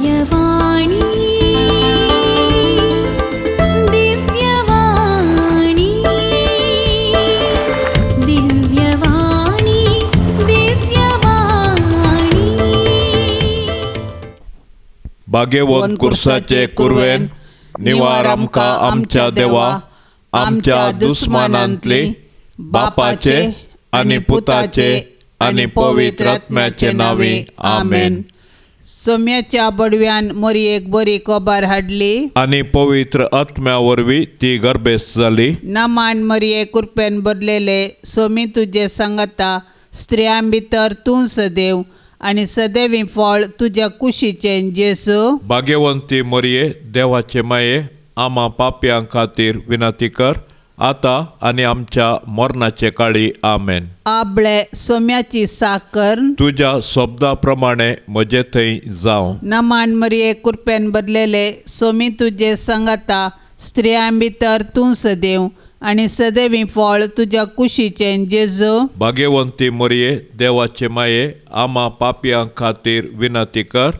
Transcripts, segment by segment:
दिव्यवाणी, दिव्यवाणी, दिव्यवाणी, दिव्यवाणी. भाग्यवंत कुर्साचे कुरवेन निवार आमकां आमच्या देवा आमच्या दुस्मानांतली बापाचे आनी पुताचे आनी पवित्र आत्म्याचे नांवी आमेन. सोम्याच्या बडव्यान मोरयेक बरी कोबार हाडली. आनी पवित्र आत्म्या वरवीं ती गर्भेस्त जाली. नमान मरये, कुरपेन भरलेले, सोमी तुजे सांगता. स्त्रियां भितर तूं सदैव आनी सदैवी फळ तुज्या कुशीचें जेसू. भाग्यवंती मरये, देवाचे माये, आमा पापयां खातीर विनंती कर आतां आनी आमच्या मरणाचे काळी. आमेन. आबळे सोम्याची साकर. तुज्या शब्दा प्रमाणे म्हजे थंय जावं. नमान मरये, कुरपेन भरलेले, सोमी तुजे सांगता. स्त्रियां भितर तूं सदैव आनी सदैवी फळ तुज्या कुशीचें जेजू. भाग्यवंती मरये, देवाचे माये, आमा पापयां खातीर विनंती कर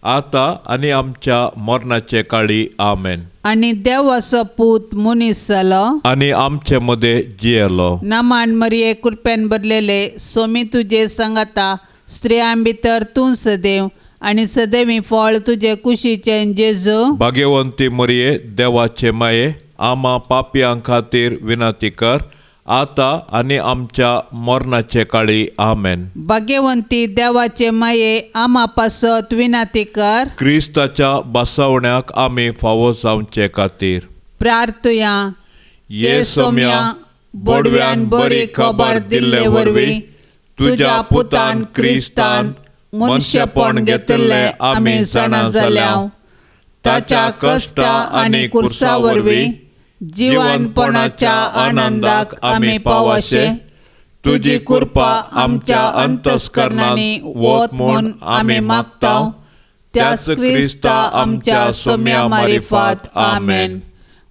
आतां आनी आमच्या मरणाचे काळी. आमेन. आनी देवाचो पूत मनीस जालो आनी आमचे मदें जियेलो. नमान मरये, कुरपेन भरलेले, सोमी तुजे सांगता. स्त्रियां भितर तूं सदैव आनी सदैवी फळ तुजे कुशीचें जेजू. भाग्यवंती मरये, देवाचे माये, आमा पापयां खातीर विनंती कर आतां आनी आमच्या मरणाचे काळी. आमेन. भाग्यवंती देवाचे माये, आमा पासत विनंती कर. क्रिस्ताच्या बसवण्याक आमी फावो जावचे खातीर प्रार्थुया. ये सोम्या, बोडव्यान बरी खबर दिल्ले वरवीं तुज्या पुतान क्रिस्तान मनशेपण घेतिल्लें आमी जाणा जाल्या. ताच्या कश्टा आनी कुर्सा वरवीं जिवनपणाच्या आनंदाक आमी पावशे तुजी कृपा आमच्या अंतस्करणांनी वत म्हूण आमी मागता, त्याच क्रिस्ता आमच्या सोम्या मारिफात. आमेन.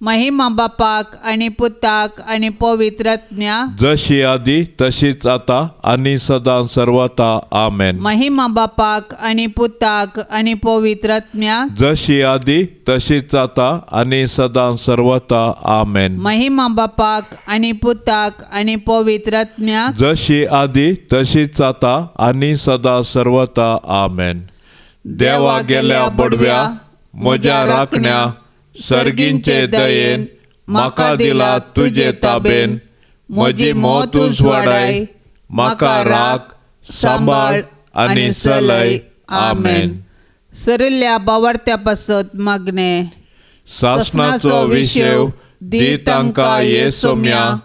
महिमा बापाक आनी पुताक आनी पवित्र आत्म्या. जशी आदी तशीच आता आनी सदां सर्वता. आमेन. महिमा बापाक आनी पुताक आनी पवित्र आत्म्या. जशी आदी तशीच आता आनी सदां सर्वता. आमेन. महिमा बापाक आनी पुताक आनी पवित्र आत्म्या. जशी आदी तशीच आता आनी सदां सर्वता. आमेन. देवा गेल्या बडव्या म्हज्या राखण्या सर्गींचे दयेन म्हाका दिला तुजे ताबेन. म्हजी मौत उजवाडाय, म्हाका राख सांबाळ आनी चलय. आमेन. सरिल्ल्या बावरत्या पासत मागणे. सासणाचो विशेव दी तांकां ये सोम्या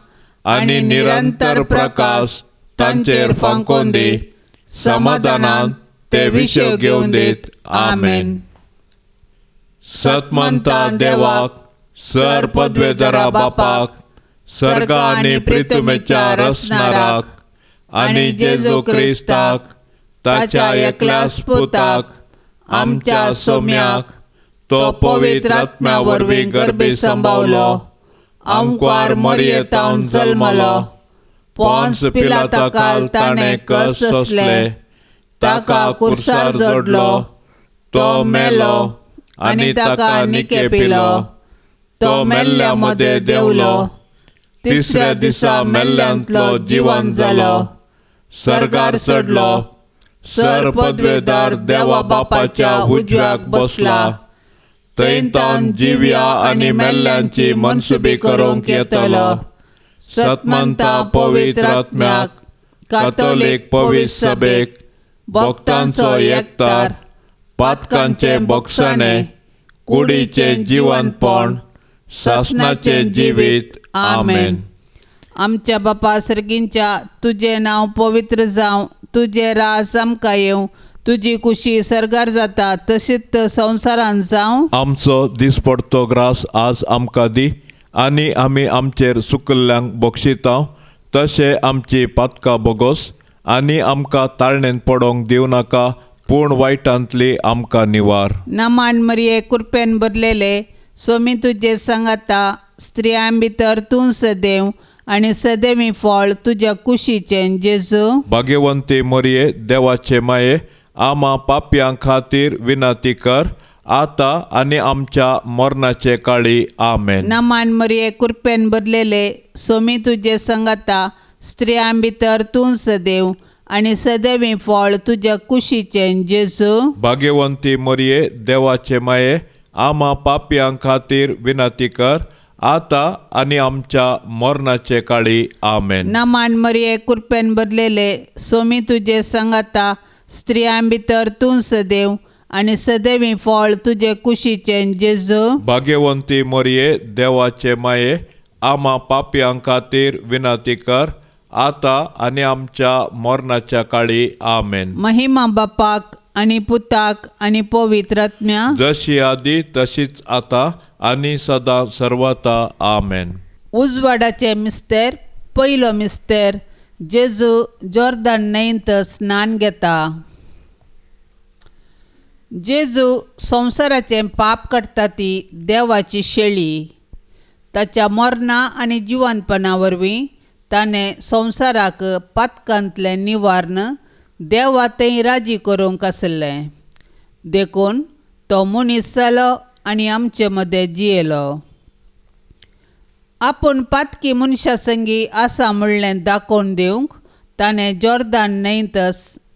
आनी निरंतर प्रकाश तांचेर फांकोवन दी. समाधानान ते विशेव घेवन दीत. आमेन. सतमंता देवाक, सर पदवेधरा बापाक, सर्गा आनी प्रितुमेच्या रचणाराक आनी जेजू क्रिस्ताक ताच्या एकल्याच पुताक आमच्या सोम्याक, तो पवित्र आत्म्या वरवीं गर्भी संभावलो, आमकार मरयेतावन जल्मलो, पोन्स पिलाता काल ताणें कस सोंसले, ताका कुर्सार जोडलो, तो मेलो आनी ताका निके पिलो, तो मेल्ल्या मदें देंवलो, तिसऱ्या दिसा मेल्ल्यांतलो जिवन जालो, सर्गार चडलो, सर पदवेदार देवा बापाच्या उजव्याक बसला, थंय तावन जिव्या आनी मेल्ल्यांची मनसुबी करूंक येतलो. सतमंता पवित्र आत्म्याक, कातोलीक पवित्र सभेक, भक्तांचो एकतार, पातकांचे बोगसाणे, कुडीचें जिवनपण, सासणाचें जिवीत. आमेन. आमच्या बापा सर्गींच्या, तुजें नांव पवित्र जावं, तुजें राज आमकां येवं, तुजी कुशी सर्गार जाता तशीच संवसारांत जावं. आमचो दिसपडतो ग्रास आज आमकां दी आनी आमी आमचेर सुकल्ल्यांक बक्षिता तशें आमची पातकां बोगोस आनी आमकां ताळणेन पडोंक दिवं नाका, पूण वायटांतली आमकां निवार. नमान मरये, कुरपेन भरलेले, सोमी तुजे सांगाता. स्त्रियां भितर तूं सदैव आनी सदैवी फळ तुज्या कुशीचें जेजू. भाग्यवंती मरये, देवाचे माये, आमा पापयां खातीर विनंती कर आतां आनी आमच्या मरणाचे काळी. आमेन. नमान मरिये, कृपेन भरलेले, सोमी तुजे संगता, स्त्रियां भितर तूं सदैव आनी सदैवी फळ तुज्या कुशीचें जेजू. भाग्यवंती मरिये, देवाचे माये, आमा पापयां खातीर विनंती कर, आतां आनी आमच्या मरणाचे काळी. आमेन. नमान मरिये, कृपेन भरलेले, सोमी तुजे संगता, स्त्रियां भितर तूं सदैव आनी सदैवी फळ तुजे कुशीचें जेजू. भाग्यवंती मरिये, देवाचे माये, आमा पापयां खातीर विनंती कर, आतां आनी आमच्या मरणाच्या काळी. आमेन. महिमा बापाक आनी पुताक आनी पवित्र आत्म्या, जशी आदी तशीच आतां आनी सदां सर्वता. आमेन. उजवाडाचे मिस्तेर. पयलो मिस्तेर, जेजू जॉर्दन न्हंयंत स्नान घेता. जेजू संवसाराचें पाप काडटा ती देवाची शेळी. ताच्या मरणा आनी जिवनपणा वरवीं ताणें संवसाराक पातकांतलें निवारण देवा थंय राजी करूंक आसलें. देखून तो मनीस जालो आनी आमचे मदें जियेलो. आपूण पातकी मनशा संगी आसा म्हणलें दाखोवन दिवंक ताणें जॉर्दान न्हंयंत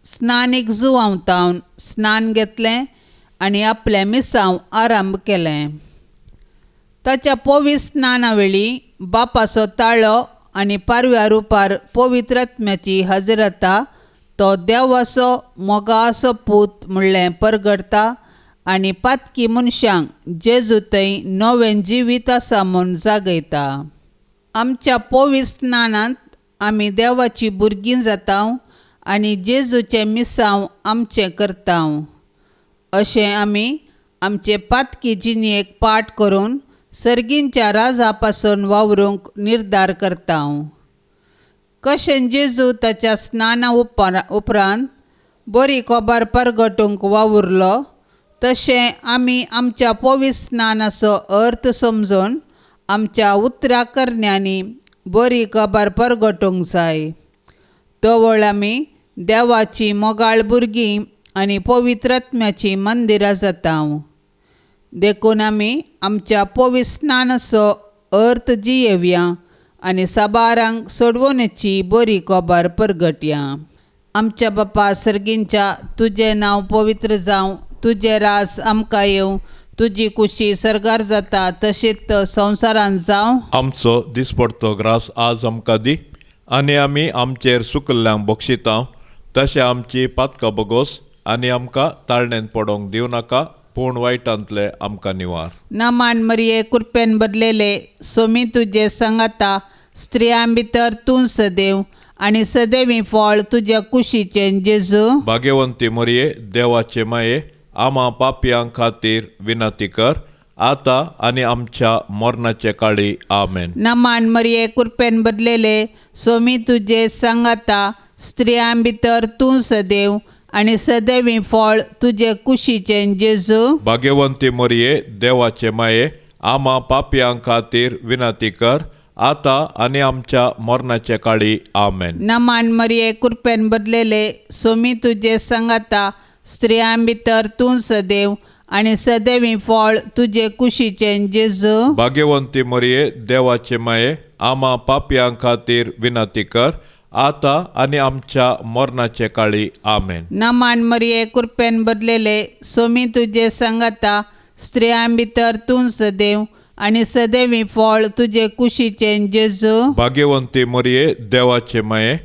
स्नानीक जुवांव स्नान घेतलें आनी आपलें मिसांव आरंभ केलें. ताच्या पवित्र स्नाना वेळी बापाचो ताळो आनी पारव्या रुपार पवित्र आत्म्याची हजरता तो देवाचो मोगाचो पूत म्हणलें परगडटा आनी पातकी मनशांक जेजू थंय नवें जिवीत आसा म्हूण जागयता. आमच्या पवित्र स्नानांत आमी देवाची भुरगीं जाता आनी जेजूचें मिसांव आमचें करता. अशें आमी आमचे पातकी जिणेक पाठ करून सर्गींच्या राजा पासून वावरूंक निर्धार करता. कशें जेजू ताच्या स्नाना उपरांत बरी खबर परगटूंक वावुरलो तशें आमी आमच्या पवित्र स्नानाचो अर्थ समजून आमच्या उतरा करण्यांनी बरी खबर परगटूंक जाय. तवळ आमी देवाची मोगाळ भुरगीं आनी पवित्र आत्म्याचीं मंदिरां जाता. देखून आमी आमच्या पवित्र स्नानाचो अर्थ जियेवया आनी साबारांक सोडवणेची बरी खबर परगटया. आमच्या बापा सर्गींच्या, तुजें नांव पवित्र जावं, तुजें राज आमकां येवं, तुजी कुशी सर्गार जाता तशीच संवसारांत जावं. आमचो दिसपडतो ग्रास आज आमकां दी आनी आमी आमचेर सुकल्ल्यांक बक्षिता तशें आमची पातकां बगोस आनी आमकां ताळणेन पडोवंक दिवं नाका, पूण वायटांतले आमकां निवार. नमान मरिये, कृपेन भरलेले, सोमी तुजे संगता, स्त्रियां भितर तूं सदैव आनी सदैवी फळ तुज्या कुशीचें जेजू. भाग्यवंती मरिये, देवाचे माये, आमा पापयां खातीर विनंती कर, आतां आनी आमच्या मरणाचे काळी. आमेन. नमान मरिये, कृपेन भरलेले, सोमी तुजे संगता, स्त्रियां भितर तूं सदैव आनी सदैवी फळ तुजे कुशीचें जेजू. भाग्यवंती मरिये, देवाचे माये, आमा पापयां खातीर विनंती कर, आतां आनी आमच्या मरणाचे काळी. आमेन. नमान मरिये, कृपेन भरलेले, सोमी तुजे संगता, स्त्रियां भितर तूं सदैव आनी सदैवी फळ तुजे कुशीचें जेजू. भाग्यवंती मरिये, देवाचे माये, आमा पापयां खातीर विनंती कर, आतां आनी आमच्या मरणाचे काळी. आमेन. नमान मरिये, कृपेन भरलेले, सोमी तुजे संगता, स्त्रियां भितर तूं सदैव आनी सदैवी फळ तुजे कुशीचें जेजू. भाग्यवंती मरिये, देवाचे माये,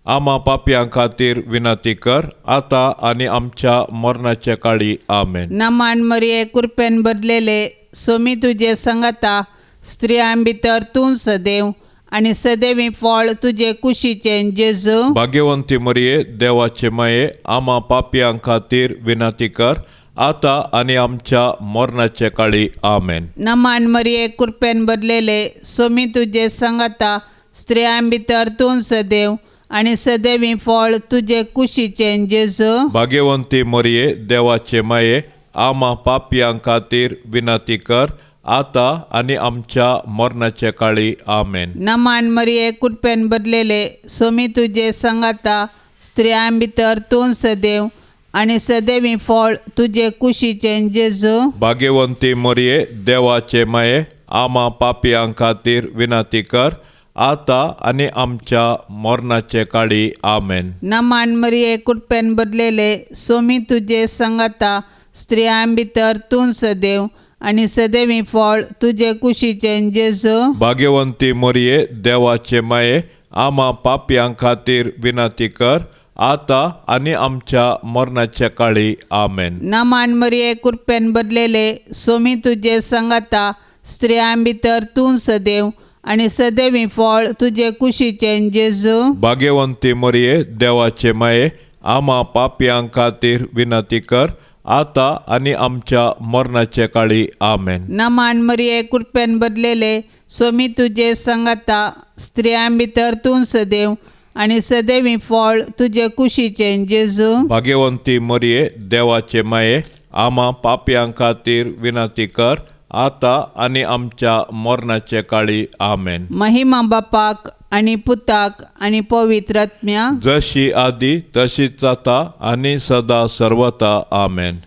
आमा पापयां खातीर विनंती कर, आतां आनी आमच्या मरणाचे काळी. आमेन. नमान मरिये, कृपेन भरलेले, सोमी तुजे संगता, स्त्रियां भितर तूं सदैव आनी सदैवी फळ तुजे कुशीचें जेजू. भाग्यवंती मरिये, देवाचे माये, आमा पापयां खातीर विनंती कर, आतां आनी आमच्या मरणाचे काळी. आमेन. नमान मरिये, कृपेन भरलेले, सोमी तुजे संगता, स्त्रियां भितर तूं सदैव आनी सदैवी फळ तुजे कुशीचें जेजू. भाग्यवंती मरिये, देवाचे माये, आमा पापयां खातीर विनंती कर, आतां आनी आमच्या मरणाचे काळी. आमेन. नमान मरिये, कृपेन भरलेले, सोमी तुजे संगता, स्त्रियां भितर तूं सदैव आनी सदैवी फळ तुजे कुशीचें जेजू. भाग्यवंती मरिये, देवाचे माये, आमा पापयां खातीर विनंती कर, आतां आनी आमच्या मरणाचे काळी. आमेन. नमान मरिये, कृपेन भरलेले, सोमी तुजे संगाता, स्त्रियां भितर तूं सदैव आनी सदैवी फळ तुजे कुशीचें जेजू. भाग्यवंती मरिये, देवाचे माये, आमा पापयां खातीर विनंती कर, आतां आनी आमच्या मरणाच्या काळी. आमेन. नमान मरिये, कृपेन भरलेले, सोमी तुजे संगाता, स्त्रियां भितर तूं सदैव आनी सदैवी फळ तुजे कुशीचें जेजू. भाग्यवंती मरिये, देवाचे माये, आमा पापयां खातीर विनंती कर, आतां आनी आमच्या मरणाचे काळी. आमेन. नमान मरिये, कृपेन भरलेले, सोमी तुजे संगाता, स्त्रियां भितर तूं सदैव आनी सदैवी फळ तुजे कुशीचें जेजू. भाग्यवंती मरिये, देवाचे माये, आमा पापयां खातीर विनंती कर, आतां आनी आमच्या मरणाचे काळी. आमेन. महिमा बापाक आनी पुताक आनी पवित्र आत्म्याक, जशी आदी तशीच जाता आनी सदा सर्वता. आमेन.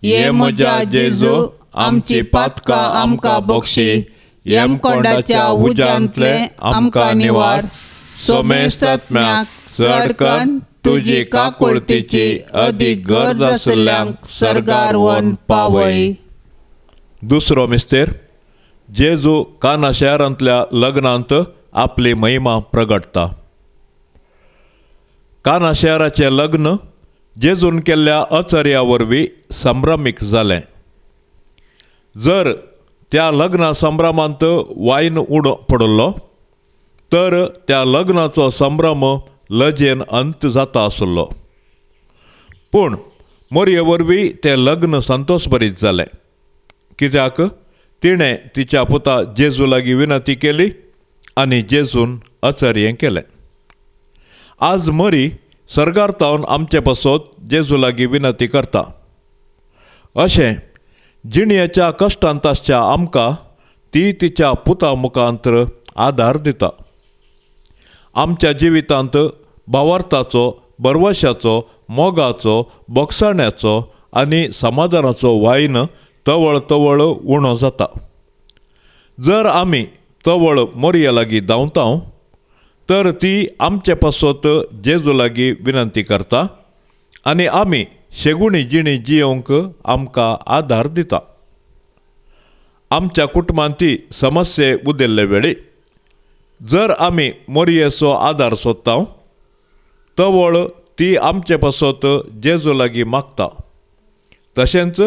ये म्हज्या जेजू, आमची पातकां आमकां बक्षी, यमकोंडाच्या उज्यांतले आमकां निवार, सोमेस्तात्म्याक चडकन तुजी काकुळतीची अदीक गरज आशिल्ल्यांक सर्गार व्हरून पावय. दुसरो मिस्तेर, जेजू काना शहरांतल्या लग्नांत आपली महिमा प्रगटता. काना शहराचें लग्न जेजून केल्ल्या अचर्या वरवीं संभ्रमीक जालें. जर त्या लग्ना संभ्रमांत वायन उडो पडिल्लो तर त्या लग्नाचो संभ्रम लजेन अंत जाता आशिल्लो. पूण मोरये वरवीं तें लग्न संतोशभरीत जालें, कित्याक तिणें तिच्या पुता जेजू लागीं विनंती केली आनी जेजून अचर्यें केलें. आज मरी सर्गार तावन आमचे पासत जेजू लागीं विनंती करता. अशें जिणयेच्या कश्टांत आसच्या आमकां ती तिच्या पुता मुखांतर आदार दिता. आमच्या जिवितांत भावार्थाचो, भरवशाचो, मोगाचो, बोगसाण्याचो आनी समाधानाचो वायन तवळ तवळ उणो जाता. जर आमी तवळ मोरये लागीं धांवता तर ती आमचे पासत जेजू लागीं विनंती करता आनी आमी शेगुणी जिणी जियोवंक आमकां आदार दिता. आमच्या कुटुंबांत ती समस्ये उदेल्ले वेळी जर आमी मोरयेचो आदार सोदता तवळ ती आमचे पासत जेजू लागीं मागता. तशेंच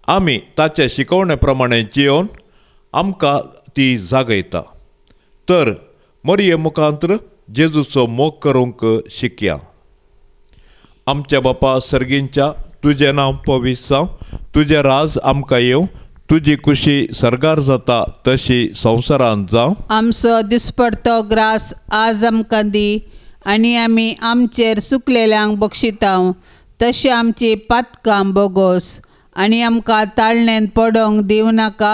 आमी ताचे शिकवणे प्रमाणे जियोवन आमकां ती जागयता. तर मोरये मुखांतर जेजूचो मोग करूंक शिकया. आमच्या बापा सर्गींच्या, तुजें नांव पवित्र जावं, तुजें राज आमकां येवं, तुजी खुशी सर्गार जाता तशी संवसारांत जावं. आमचो दिसपडतो ग्रास आज आमकां दी आनी आमी आमचेर चुकलेल्यांक बक्षितांव तशें आमची पातकां बोगोस आनी आमकां ताळणेंत पडोंक दिवं नाका,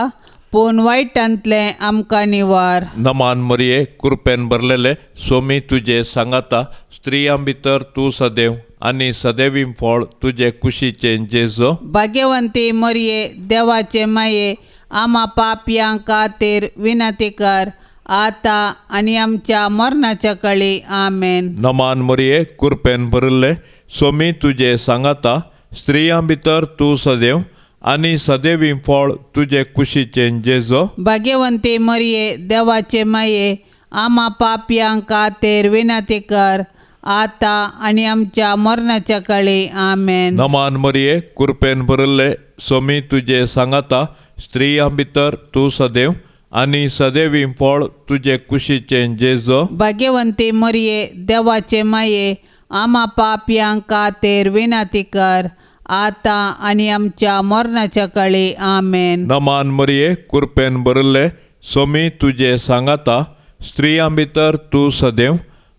पूण वायटांतलें आमकां निवार. नमान मरिये, कृपेन भरलेले, सोमी तुजे सांगाता, स्त्रियां भितर तूं सदैव आनी सदैवी फळ तुजे कुशीचें जेजू. भाग्यवंती मरिये, देवाचे माये, आमा पापयां खातीर विनंती कर, आतां आनी आमच्या मरणाच्या काळी. आमेन. नमान मरिये, कृपेन भरिल्ले, सोमी तुजे सांगाता, स्त्रियां भितर तूं सदैव आनी सदैवी फळ तुजे कुशीचें जेजू. भाग्यवंती मरिये, देवाचे माये, आमा पापयां खातीर विनंती कर, आतां आनी आमच्या मरणाच्या काळी. आमेन. नमान मरिये, कृपेन भरिल्ले, सोमी तुजे सांगाता, स्त्रियां भितर तूं सदैव आनी सदैवी फळ तुजे कुशीचें जेजू. भाग्यवंती मरिये, देवाचे माये, आमा पापयां खातीर विनंती कर, आतां आनी आमच्या मरणाच्या काळी. आमेन. नमान मरिये, कृपेन भरिल्ले, सोमी तुजे सांगाता, स्त्रियां भितर तूं सदैव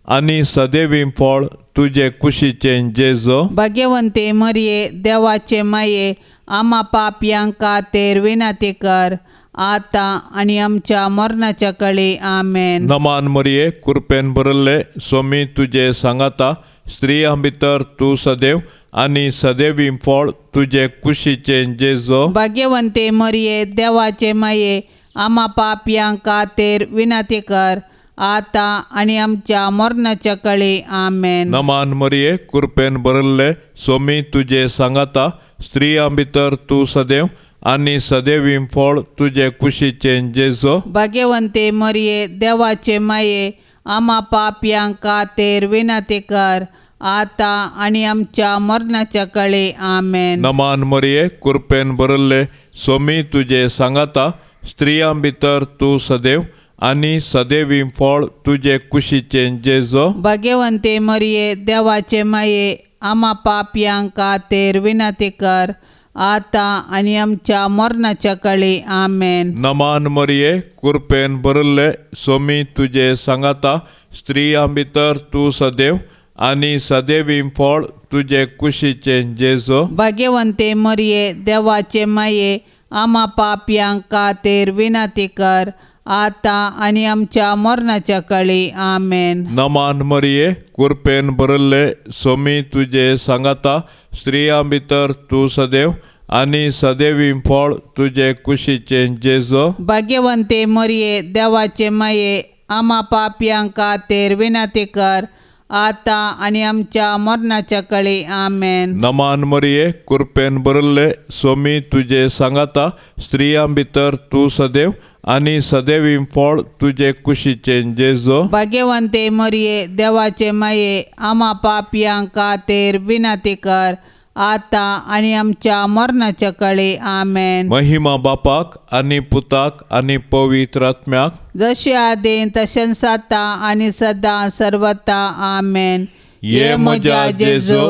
आनी सदैवी फळ तुजे कुशीचें जेजू. भाग्यवंती मरिये, देवाचे माये, आमा पापयां खातीर विनंती कर, आतां आनी आमच्या मरणाच्या काळी. आमेन. नमान मरिये, कृपेन भरिल्ले, सोमी तुजे सांगाता, स्त्रियां भितर तूं सदैव आनी सदैवी फळ तुजे कुशीचें जेजो. भाग्यवंते मरिये देवाचे माये आमा पापयां खातीर विनंती कर आतां आनी आमच्या मरणाच्या कळी. आमेन. नमान मरिये कृपेन भरिल्ले सोमी तुजे सांगाता स्त्रियां भितर तूं सदैव आनी सदैवी फळ तुजे कुशीचें जेजो. भाग्यवंते मरिये देवाचे माये आमा पापयां खातीर विनंती कर आतां आनी आमच्या मरणाच्या कळी. आमेन. नमान मरिये कृपेन भरिल्ले सोमी तुजे सांगाता स्त्रियां भितर तूं सदैव आनी सदैवी फळ तुजे कुशीचें जेजो. भाग्यवंते मरिये देवाचे माये आमा पापयां खातीर विनंती कर आतां आनी आमच्या मरणाच्या कळी. आमेन. नमान मरिये कृपेन भरिल्ले सोमी तुजे सांगाता स्त्रियां भितर तूं सदैव आनी सदैवी फळ तुजे कुशीचें जेजो. भाग्यवंते मरिये देवाचे माये आमा पापयां खातीर विनंती कर आतां आनी आमच्या मरणाच्या कळी. आमेन. नमान मरिये कृपेन भरिल्ले सोमी तुजे सांगाता स्त्रियां भितर तूं सदैव आनी सदैवी फळ तुजे कुशीचें जेजो. भाग्यवंते मरिये देवाचे माये आमा पापयां खातीर विनंती कर आतां आनी आमच्या मरणाच्या कळी. आमेन. नमान मरिये कृपेन भरिल्ले सोमी तुजे सांगाता स्त्रियां भितर तूं सदैव आनी सदैवी फळ तुजे कुशीचें जेजो. भाग्यवंते मरिये देवाचे माये आमा पापयां खातीर विनंती कर आतां आनी आमच्या मरणाच्या कळी. आमेन. महिमा बापाक आनी पुताक आनी पवित्र आत्म्याक, जशे आदीं तशेंच आतां आनी सदां सर्वता. आमेन. ये म्हज्या जेजू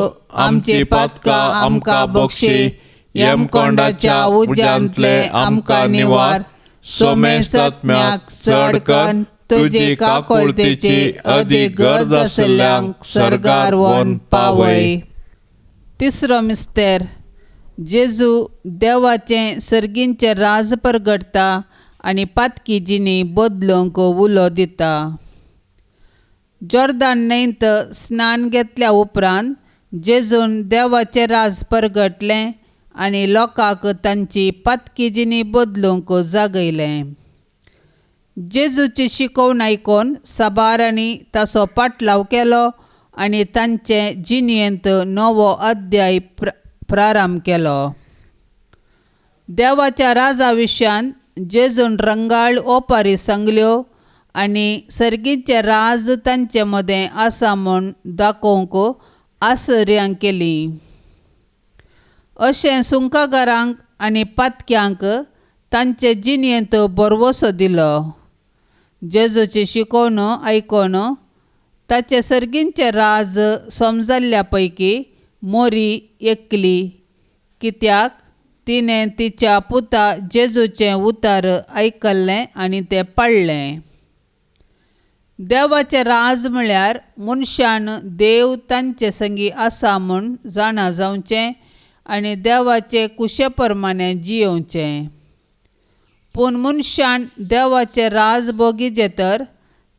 आमची पातकां आमकां बक्षी, यमकोंडाच्या उज्यांतले आमकां निवार, सोमेस्तात्म्याक चड कन्न तुजी काकुळतेची अदीक गरज आशिल्ल्यांक सर्गार व्हरून पावय. तिसरो मिस्तेर जेजू देवाचें सर्गींचें राज परगटता आनी पातकी जिणी बदलूंक उलो दिता. जॉर्दान न्हंयत स्नान घेतल्या उपरांत जेजून देवाचें राज परगटलें आनी लोकांक तांची पातकी जिणी बदलूंक जागयलें. जेजूची शिकोवण आयकून साबारांनी ताचो पाटलाव केलो आनी तांचे जिणेंत नवो अध्याय प्रारंभ केलो. देवाच्या राजा विशयान जेजून रंगाळ ओपारी सांगल्यो आनी सर्गीचें राज तांचे मदें आसा म्हूण दाखोवंक आसर्यां केलीं. अशें सुंकागारांक आनी पातक्यांक तांचे जिणेंत भरवंसो दिलो. जेजूची शिकोवण आयकून ताचे सर्गींचें राज समजल्ल्या पैकी मोरी एकली, कित्याक तिणें तिच्या पुता जेजूचें उतर आयकल्लें आनी तें पाळ्ळें. देवाचें राज म्हळ्यार मनशान देव तांचे संगी आसा म्हूण जाणा जावचें आनी देवाचे कुशे प्रमाणें जियोवचें. पूण मनशान देवाचें राज भोगिचें तर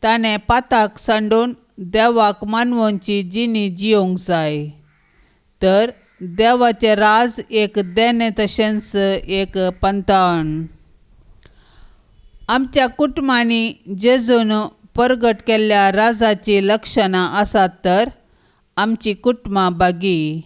ताणें पाताक सांडून देवाक मानवोची जिणी जियोवंक जाय. तर देवाचें राज एक देणें तशेंच एक पंताण. आमच्या कुटुंबांनी जेजून परगट केल्ल्या राजाचीं लक्षणां आसात तर आमची कुटुंबां बागी.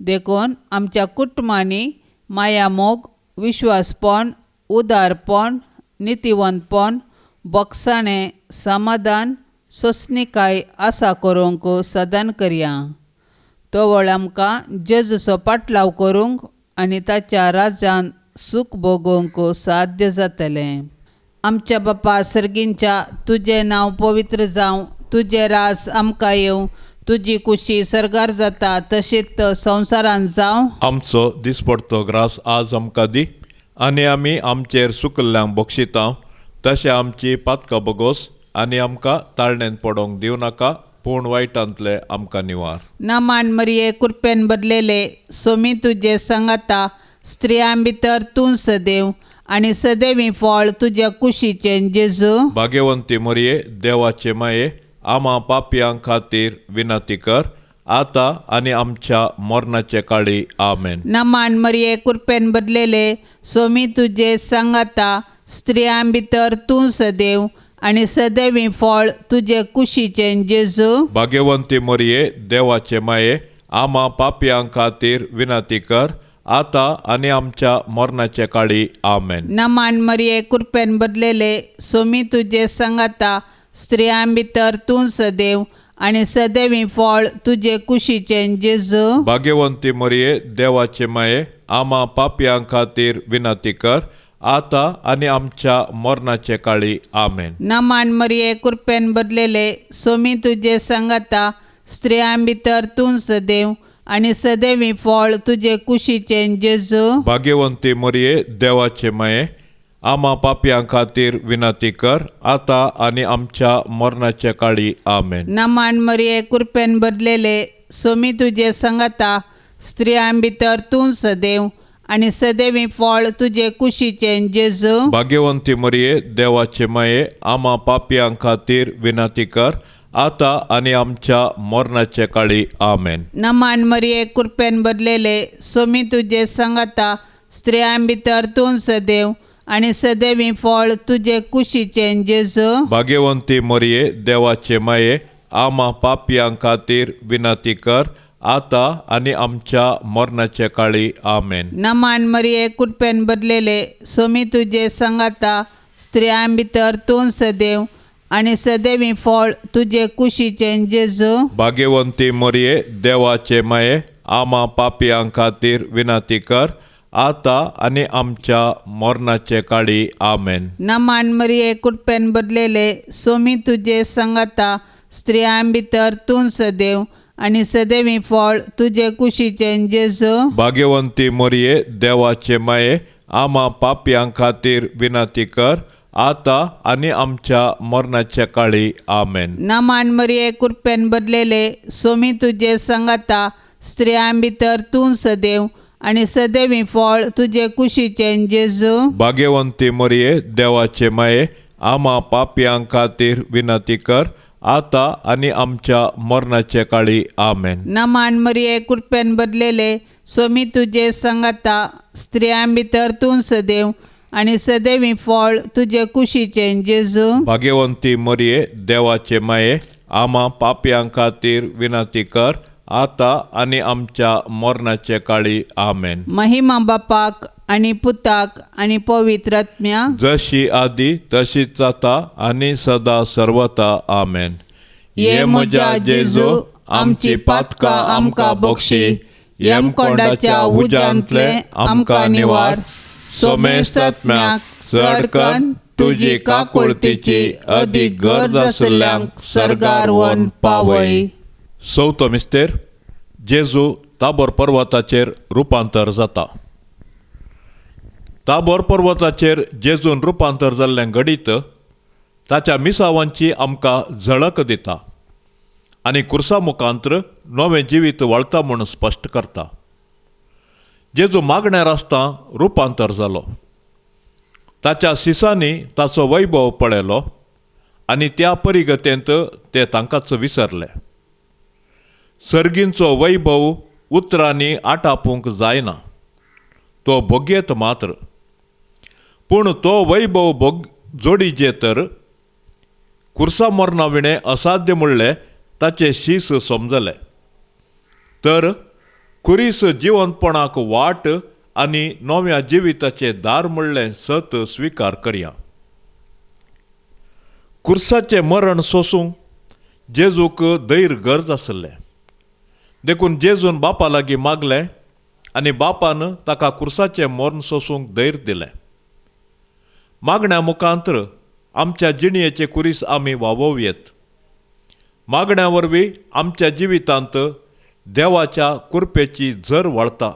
देखून आमच्या कुटुंबांनी मायामोग, विश्वासपण, उदारपण, नितीवंतपण, बोगसाणें, समाधान, सोंसणीकाय आसा करूंक सदान करया. तवळ आमकां जेजूचो पाटलाव करूंक आनी ताच्या राज्यान सूख भोगोवंक साध्य जातलें. आमच्या बापा सर्गींच्या, तुजें नांव पवित्र जावं, तुजें राज आमकां येवं, तुजी कुशी सर्गार जाता तशीच संवसारांत जावं. आमचो दिसपडतो ग्रास आज आमकां दी आनी आमी आमचेर सुकल्ल्यांक बक्षिता तशें आमची पातकां बगोस आनी आमकां ताळणेंत पडोवंक दिवं नाका, पूण वायटांतले आमकां निवार. नमान मरिये कृपेन भरलेले सोमी तुजे सांगाता, स्त्रियां भितर तूं सदैव आनी सदैवी फळ तुज्या कुशीचें जेजू. भाग्यवंती मरिये देवाचे माये आमा पापयां खातीर विनंती कर आतां आनी आमच्या मरणाचे काळी. आमेन. नमान मरिये, कृपेन भरलेले, सोमी तुजे सांगाता, स्त्रियां भितर तूं सदैव आनी सदैवी फळ तुजे कुशीचें जेजू. भाग्यवंती मरिये, देवाचे माये, आमा पापयां खातीर विनंती कर, आतां आनी आमच्या मरणाचे काळी. आमेन. नमान मरिये, कृपेन भरलेले, सोमी तुजे सांगाता, स्त्रियां भितर तूं सदैव आनी सदैवी फळ तुजे कुशीचें जेजू. भाग्यवंती मरिये, देवाचे माये, आमा पापयां खातीर विनंती कर, आतां आनी आमच्या मरणाचे काळी. आमेन. नमान मरिये, कृपेन भरलेले, सोमी तुजे सांगाता, स्त्रियां भितर तूं सदैव आनी सदैवी फळ तुजे कुशीचें जेजू. भाग्यवंती मरिये, देवाचे माये, आमा पापयां खातीर विनंती कर, आतां आनी आमच्या मरणाचे काळी. आमेन. नमान मरिये, कृपेन भरलेले, सोमी तुजे सांगाता, स्त्रियां भितर तूं सदैव आनी सदैवी फळ तुजे कुशीचें जेजू. भाग्यवंती मरिये, देवाचे माये, आमा पापयां खातीर विनंती कर, आतां आनी आमच्या मरणाचे काळी. आमेन. नमान मरिये, कृपेन भरलेले, सोमी तुजे सांगाता, स्त्रियां भितर तूं सदैव आनी सदैवी फळ तुजे कुशीचें जेजू. भाग्यवंती मरिये, देवाचे माये, आमा पापयां खातीर विनंती कर, आतां आनी आमच्या मरणाचे काळी. आमेन. नमान मरिये, कृपेन भरलेले, सोमी तुजे सांगाता, स्त्रियां भितर तूं सदैव आनी सदैवी फळ तुजे कुशीचें जेजू. भाग्यवंती मरिये, देवाचे माये, आमा पापयां खातीर विनंती कर, आतां आनी आमच्या मरणाचे काळी. आमेन. नमान मरिये, कृपेन भरलेले, सोमी तुजे सांगाता, स्त्रियां भितर तूं सदैव आनी सदैवी फळ तुजे कुशीचें जेजू. भाग्यवंती मरिये, देवाचे माये, आमा पापयां खातीर विनंती कर, आतां आनी आमच्या मरणाचे काळी. आमेन. नमान मरिये, कृपेन भरलेले, सोमी तुजे सांगाता, स्त्रियां भितर तूं सदैव आनी सदैवी फळ तुजे कुशीचें जेजू. भाग्यवंती मरिये, देवाचे माये, आमा पापयां खातीर विनंती कर, आतां आनी आमच्या मरणाचे काळी. आमेन. नमान मरिये, कृपेन भरलेले, सोमी तुजे सांगाता, स्त्रियां भितर तूं सदैव आनी सदैवी फळ तुजे कुशीचें जेजू. भाग्यवंती मरिये, देवाचे माये, आमा पापयां खातीर विनंती कर, आतां आनी आमच्या मरणाचे काळी. आमेन. महिमा बापाक आनी पुताक आनी पवित्र आत्म्या, जशी आदी तशीच जाता आनी सदा सर्वता. आमेन. ये म्हज्या जेजू, आमची पातकां आमकां बक्षी, यमकोंडाच्या उज्यांतले आमकां निवार, सोमेस्तात्म्याक चडकन तुजी काकुळतीची अदीक गरज आशिल्ल्यांक सर्गार व्हरून पावय. चवथो मिस्तेर, जेजू ताबोर पर्वताचेर रुपांतर जाता. ताबोर पर्वताचेर जेजून रुपांतर जाल्लें घडीत ताच्या मिसावांची आमकां झळक दिता आनी कुर्सा मुखांत्र नवें जिवीत वळता म्हूण स्पश्ट करता. जेजू मागण्यार आसतना रुपांतर जालो. ताच्या सिसांनी ताचो वैभव पळयलो आनी त्या परिगतेंत ते तांकांच विसरले. सर्गींचो वैभव उतरांनी आटापूंक जायना, तो भोगयेत मात्र. पूण तो वैभव भोग जोडीजे तर कुर्सा मरणा विणें असाध्य म्हणलें ताचें शीस समजलें. तर कुरीस जिवंतपणाक वाट आनी नव्या जिविताचें दार म्हणलें सत स्विकार करया. कुर्साचें मरण सोसूंक जेजूक धैर्य गरज आसलें. देखून जेजून बापा लागीं मागलें आनी बापान ताका कुर्साचें मरण सोसूंक धैर्य दिलें. मागण्या मुखांत्र आमच्या जिणयेचे कुरीस आमी वावोवयेत. मागण्या वरवीं आमच्या जिवितांत देवाच्या कृपेची झर वळता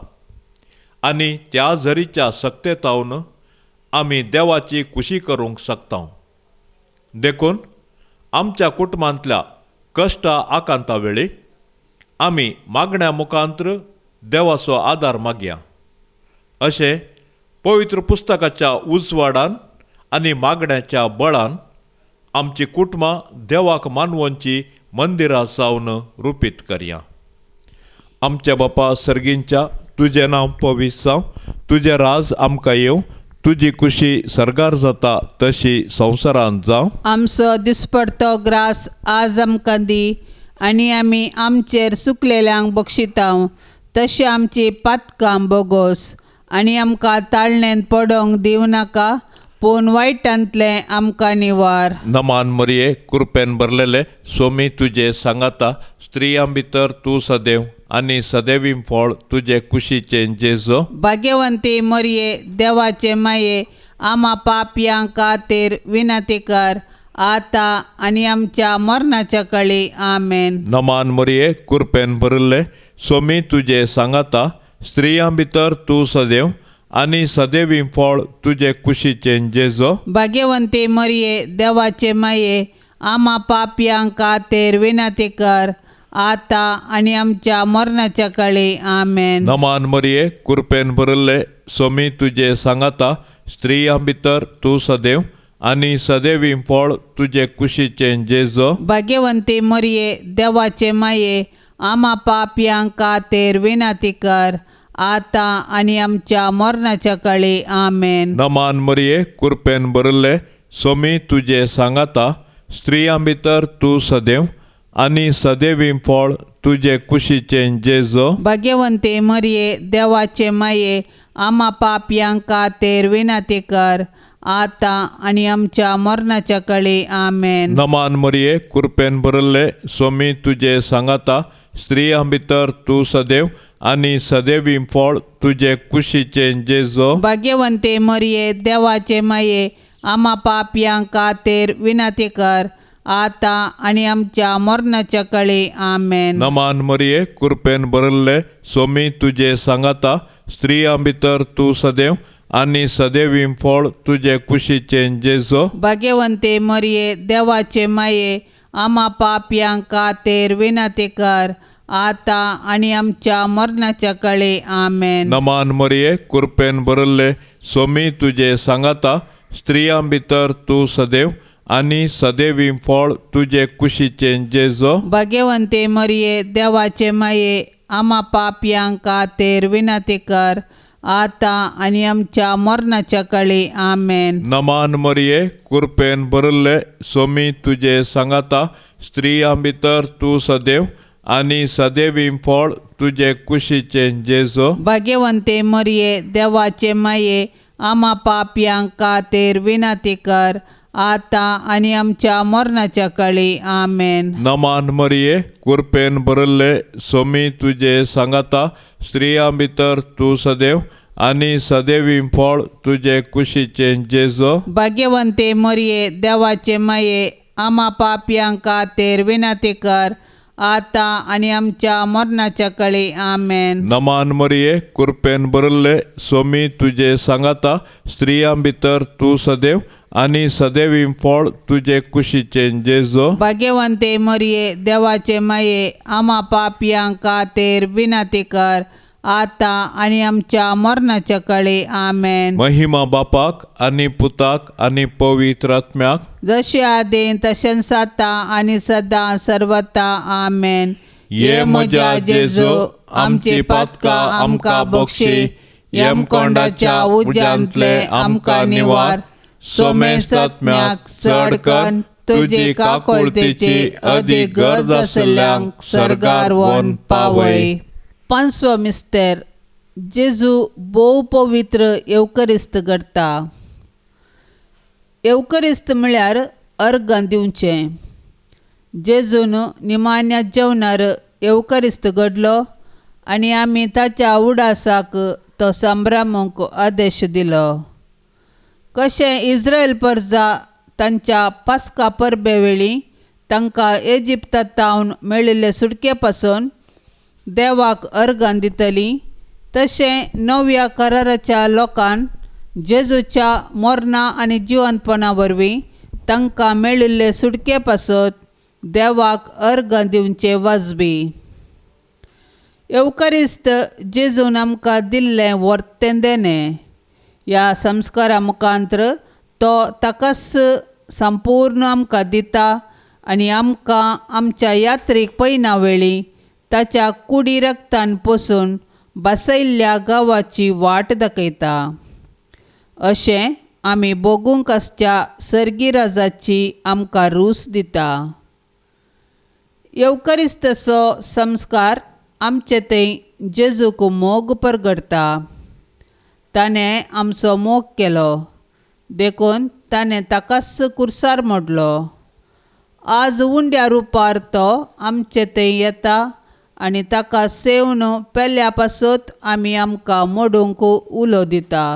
आनी त्या झरीच्या सक्तेतावन आमी देवाची खुशी करूंक शकता. देखून आमच्या कुटुंबांतल्या कश्टा आकांता वेळी आमी मागण्या मुखांत्र देवाचो आदार मागया. अशें पवित्र पुस्तकाच्या उजवाडान आनी मागण्याच्या बळान आमची कुटुंबां देवाक मानवोनची मंदिरां जावन रुपीत करया. आमच्या बापा सर्गींच्या, तुजें नांव पवित्र जावं, तुजें राज आमकां येवं, तुजी कुशी सर्गार जाता तशी संवसारांत जावं. आमचो दिसपडतो ग्रास आज आमकां दी आनी आमी आमचेर चुकलेल्यांक बक्षितांव तशें आमची पातकां बोगोस आनी आमकां ताळणेंत पडोंक दिवं नाका पूण वायटांतलें आमकां निवार. नमान मरिये, कृपेन भरलेले, सोमी तुजे सांगाता, स्त्रियां भितर तूं सदैव आनी सदैवी फळ तुजे कुशीचें जेजो. भाग्यवंती मरिये, देवाचे माये, आमा पापयां खातीर विनंती कर आतां आनी आमच्या मरणाच्या कळी. आमेन. नमान मरिये, कृपेन भरिल्ले, सोमी तुजे सांगाता, स्त्रियां भितर तूं सदैव आनी सदैवी फळ तुजे कुशीचें जेजो. भाग्यवंती मरिये, देवाचे माये, आमा पापयां खातीर विनंती कर आतां आनी आमच्या मरणाच्या कळी. आमेन. नमान मरिये, कृपेन भरिल्ले, सोमी तुजे सांगाता, स्त्रियां भितर तूं सदैव आनी सदैवी फळ तुजे कुशीचें जेजो. भाग्यवंती मरिये, देवाचे माये, आमा पापयां खातीर विनंती कर आतां आनी आमच्या मरणाच्या कळी. आमेन. नमान मरिये, कृपेन भरिल्ले, सोमी तुजे सांगाता, स्त्रियां भितर तूं सदैव आनी सदैवी फळ तुजे कुशीचें जेजो. भाग्यवंती मरिये, देवाचे माये, आमा पापयां खातीर विनंती कर आतां आनी आमच्या मरणाच्या कळी. आमेन. नमान मरिये, कृपेन भरिल्ले, सोमी तुजे सांगाता, स्त्रियां भितर तूं सदैव आनी सदैवी फळ तुजे कुशीचें जेजो. भाग्यवंती मरिये, देवाचे माये, आमा पापयां खातीर विनंती कर आतां आनी आमच्या मरणाच्या कळी. आमेन. नमान मरिये, कृपेन भरिल्ले, सोमी तुजे सांगाता, स्त्रियां भितर तूं सदैव आनी सदैवी फळ तुजे कुशीचें जेजो. भाग्यवंती मरिये, देवाचे माये, आमा पापयां खातीर विनंती कर आतां आनी आमच्या मरणाच्या कळी. आमेन. नमान मरिये, कृपेन भरिल्ले, सोमी तुजे सांगाता, स्त्रियां भितर तूं सदैव आनी सदैवी फळ तुजे कुशीचें जेजो. भाग्यवंती मरिये, देवाचे माये, आमा पापयां खातीर विनंती कर आतां आनी आमच्या मरणाच्या कळी. आमेन. नमान मरिये, कृपेन भरिल्ले, सोमी तुजे सांगाता, स्त्रियां भितर तूं सदैव आनी सदैवी फळ तुजे कुशीचें जेजो. भाग्यवंती मरिये, देवाचे माये, आमा पापयां खातीर विनंती कर आतां आनी आमच्या मरणाच्या कळी. आमेन. नमान मरिये, कृपेन भरिल्ले, सोमी तुजे सांगाता, स्त्रियां भितर तूं सदैव आनी सदैवी फळ तुजे कुशीचें जेजो. भाग्यवंती मरिये, देवाचे माये, आमा पापयां खातीर विनंती कर आतां आनी आमच्या मरणाच्या कळी. आमेन. नमान मरिये, कृपेन भरिल्ले, सोमी तुजे सांगाता, स्त्रियां भितर तूं सदैव आनी सदैवी फळ तुजे कुशीचें जेजो. भाग्यवंती मरिये, देवाचे माये, आमा पापयां खातीर विनंती कर आतां आनी आमच्या मरणाच्या कळी. आमेन. महिमा बापाक आनी पुताक आनी पवित्र आत्म्याक, जशें आदीं तशेंच आतां आनी सदां सर्वता. आमेन. ये म्हज्या जेजू, आमची पातकां आमकां बक्षी, यमकोंडाच्या उज्यांतले आमकां निवार, सोमेस्तात्म्याक चड कर तुजी काकुळतेची अदीक गरज आशिल्ल्यांक सर्गार व्हरून पावय. पांचवो मिस्तेर, जेजू भोव पवित्र येवकरिस्त करता. येवकरिस्त म्हळ्यार अर्गां दिवचें. जेजून निमाण्या जेवणार येवकरिस्त घडलो आनी आमी ताच्या उडासाक तो संभ्रमूंक आदेश दिलो. कशें इस्रायल परजा तांच्या पास्का परबे वेळी तांकां इजिप्तांत मेळिल्ले सुटके पासून देवाक अर्गां दितली, तशें नव्या कराराच्या लोकान जेजूच्या मरणा आनी जिवंतपणा वरवीं तांकां मेळिल्ले सुटके पासत देवाक अर्गां दिवचे वाजबी. येवकरिस्त जेजून आमकां दिल्लें वर्तें देणें. ह्या संस्कारा मुखांत्र तो ताकाच संपूर्ण आमकां दिता आनी आमकां आमच्या यात्रीक पयना वेळी ताच्या कुडी रक्तान पोसून बसयल्ल्या गांवाची वाट दाखयता. अशें आमी भोगूंक आसच्या सर्गी राजाची आमकां रूच दिता. येवकरिस्ताचो संस्कार आमचे थंय जेजूक मोग परगडटा. ताणें आमचो मोग केलो देखून ताणें ताकाच कुर्सार मोडलो. आज उंड्या रुपार तो आमचे थंय येता आनी ताका सेवन पेल्या पासत आमी आमकां मोडूंक उलो दिता.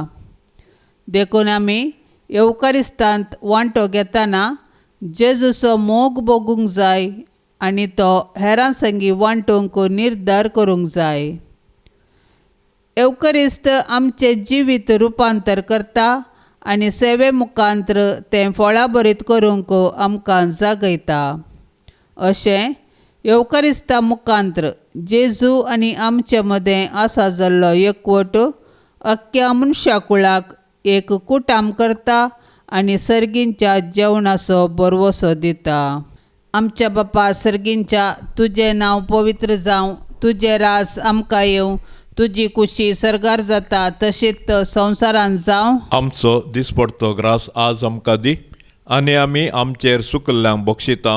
देखून आमी येवकारिस्तांत वांटो घेतना जेजूचो मोग भोगूंक जाय आनी तो हेरां संगी वांटूंक निर्धार करूंक जाय. येवकरिस्त आमचें जिवीत रुपांतर करता आनी सेवे मुखांत्र तें फळाभरीत करूंक आमकां जागयता. अशें येवकरिस्ता मुखांत्र जेजू आनी आमचे मदें आसा जाल्लो एकवट अख्ख्या मनशा कुळाक एक कुटाम करता आनी सर्गींच्या जेवणाचो भरवसो दिता. आमच्या बापा सर्गींच्या, तुजें नांव पवित्र जावं, तुजें राज आमकां येवं, तुजी कुशी सर्गार जाता तशीच संवसारांत जावं. आमचो दिसपडतो ग्रास आज आमकां दी आनी आमी आमचेर सुकल्ल्यांक बक्षिता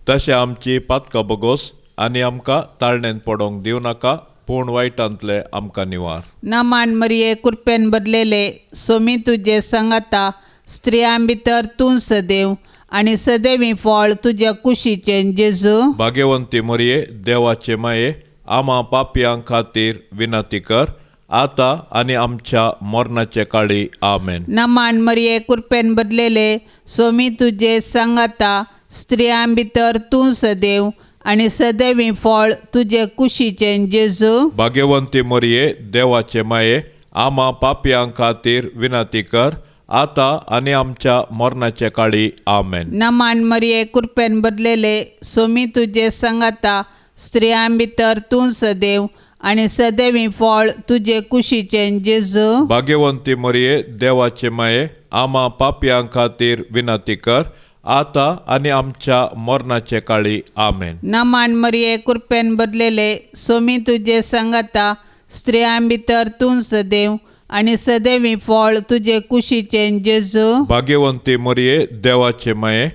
तशें आमची पातकां बगोस आनी आमकां ताळणेन पडोवंक दिवं नाका, पूण वायटांतले आमकां निवार. नमान मरिये, कृपेन भरलेले, सोमी तुजे संगाता, स्त्रियां भितर तूं सदैव आनी सदैवी फळ तुज्या कुशीचें जेजू. भाग्यवंती मरिये, देवाचे माये, आमा पापयां खातीर विनंती कर आतां आनी आमच्या मरणाचे काळी. आमेन. नमान मरिये, कृपेन भरलेले, सोमी तुजे संगाता, स्त्रियां भितर तूं सदैव आनी सदैवी फळ तुजे कुशीचें जेजू. भाग्यवंती मरिये, देवाचे माये, आमा पापयां खातीर विनंती कर आतां आनी आमच्या मरणाचे काळी. आमेन. नमान मरिये, कृपेन भरलेले, सोमी तुजे संगाता, स्त्रियां भितर तूं सदैव आनी सदैवी फळ तुजे कुशीचें जेजू. भाग्यवंती मरिये, देवाचे माये, आमा पापयां खातीर विनंती कर आतां आनी आमच्या मरणाचे काळी. आमेन. नमान मरिये, कृपेन भरलेले, सोमी तुजे संगाता, स्त्रियां भितर तूं सदैव आनी सदैवी फळ तुजे कुशीचें जेजू. भाग्यवंती मरिये, देवाचे माये,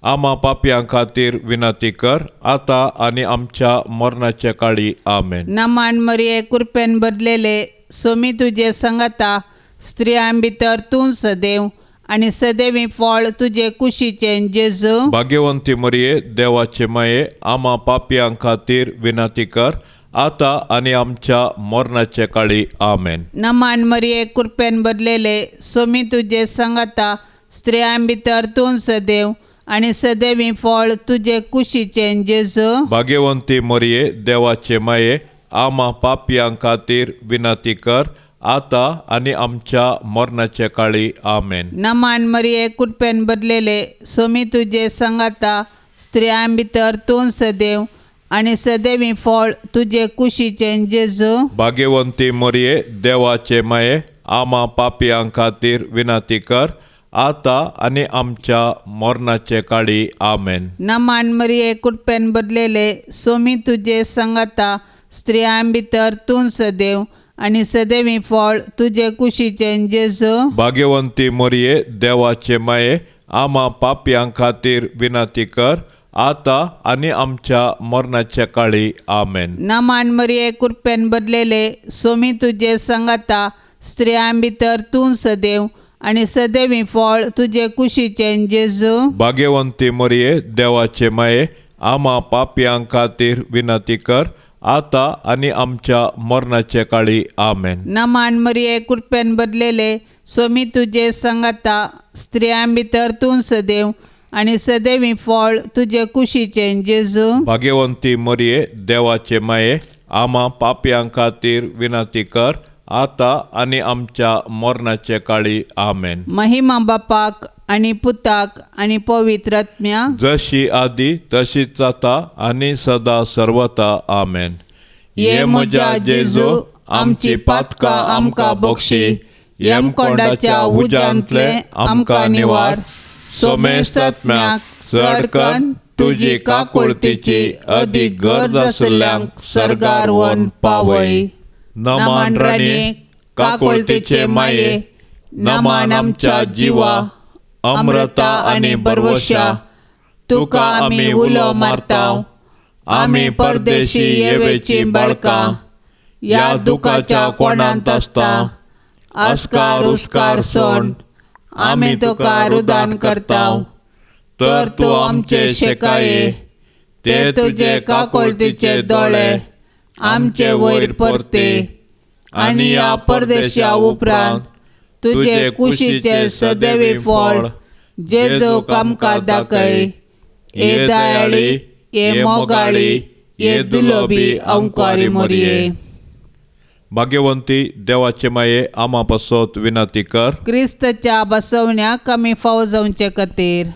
आमा पापयां खातीर विनंती कर आतां आनी आमच्या मरणाचे काळी. आमेन. नमान मरिये, कृपेन भरलेले, सोमी तुजे संगाता, स्त्रियां भितर तूं सदैव आनी सदैवी फळ तुजे कुशीचें जेजू. भाग्यवंती मरिये, देवाचे माये, आमा पापयां खातीर विनंती कर आतां आनी आमच्या मरणाचे काळी. आमेन. नमान मरिये, कृपेन भरलेले, सोमी तुजे संगाता, स्त्रियां भितर तूं सदैव आनी सदैवी फळ तुजे कुशीचें जेजू. भाग्यवंती मरिये, देवाचे माये, आमा पापयां खातीर विनंती कर आतां आनी आमच्या मरणाचे काळी. आमेन. नमान मरिये, कृपेन भरलेले, सोमी तुजे संगाता, स्त्रियां भितर तूं सदैव आनी सदैवी फळ तुजे कुशीचें जेजू. भाग्यवंती मरिये, देवाचे माये, आमा पापयां खातीर विनंती कर आतां आनी आमच्या मरणाचे काळी. आमेन. नमान मरिये, कृपेन भरलेले, सोमी तुजे संगाता, स्त्रियां भितर तूं सदैव आनी सदैवी फळ तुजे कुशीचें जेजू. भाग्यवंती मरिये, देवाचे माये, आमा पापयां खातीर विनंती कर आतां आनी आमच्या मरणाचे काळी. आमेन. नमान मरिये, कृपेन भरलेले, सोमी तुजे संगाता, स्त्रियां भितर तूं सदैव आनी सदैवी फळ तुजे कुशीचें जेजू. भाग्यवंती मरिये, देवाचे माये, आमा पापयां खातीर विनंती कर आतां आनी आमच्या मरणाचे काळी. आमेन. नमान मरिये, कृपेन भरलेले, सोमी तुजे संगाता, स्त्रियां भितर तूं सदैव आनी सदैवी फळ तुजे कुशीचें जेजू. भाग्यवंती मरिये, देवाचे माये, आमा पापयां खातीर विनंती कर आतां आनी आमच्या मरणाचे काळी. आमेन. महिमा बापाक आनी पुताक आनी पवित्र आत्म्या, जशी आदी तशीच जाता आनी सदा सर्वता. आमेन. ये म्हज्या जेजू, आमची पातकां आमकां बक्षी, यमकोंडाच्या उज्यांतले आमकां निवार, सोमेस्तात्म्याक चड कन्न तुजी काकुळतीची अदीक गरज आशिल्ल्यांक सर्गार व्हरून पावय. नमन राणये, काकुळतीचे माये, नमन आमच्या जिवा, अमृता आनी बरवशा, तुका आमी उलो मारता. आमी परदेशी येवेची बाळकां, ह्या दुखाच्या कोणांत आसता आस्कार उस्कार सोण आमी तुका रुदान करता. तर तूं आमचे शेकाये, ते तुजे काकुळतीचे दोळे आमचे वयर परते आनी ह्या परदेशा उपरांत तुजे कुशीचे सदैवी फळ जेजूक आमकां दाखय. हे दयाळी, हे मोगाळी, हे दुलोबी अंकारी मोरये. भाग्यवंती देवाचे माये, आमा पासत विनंती कर. क्रिस्तच्या बसवण्याक आमी फावो जावचे खातीर.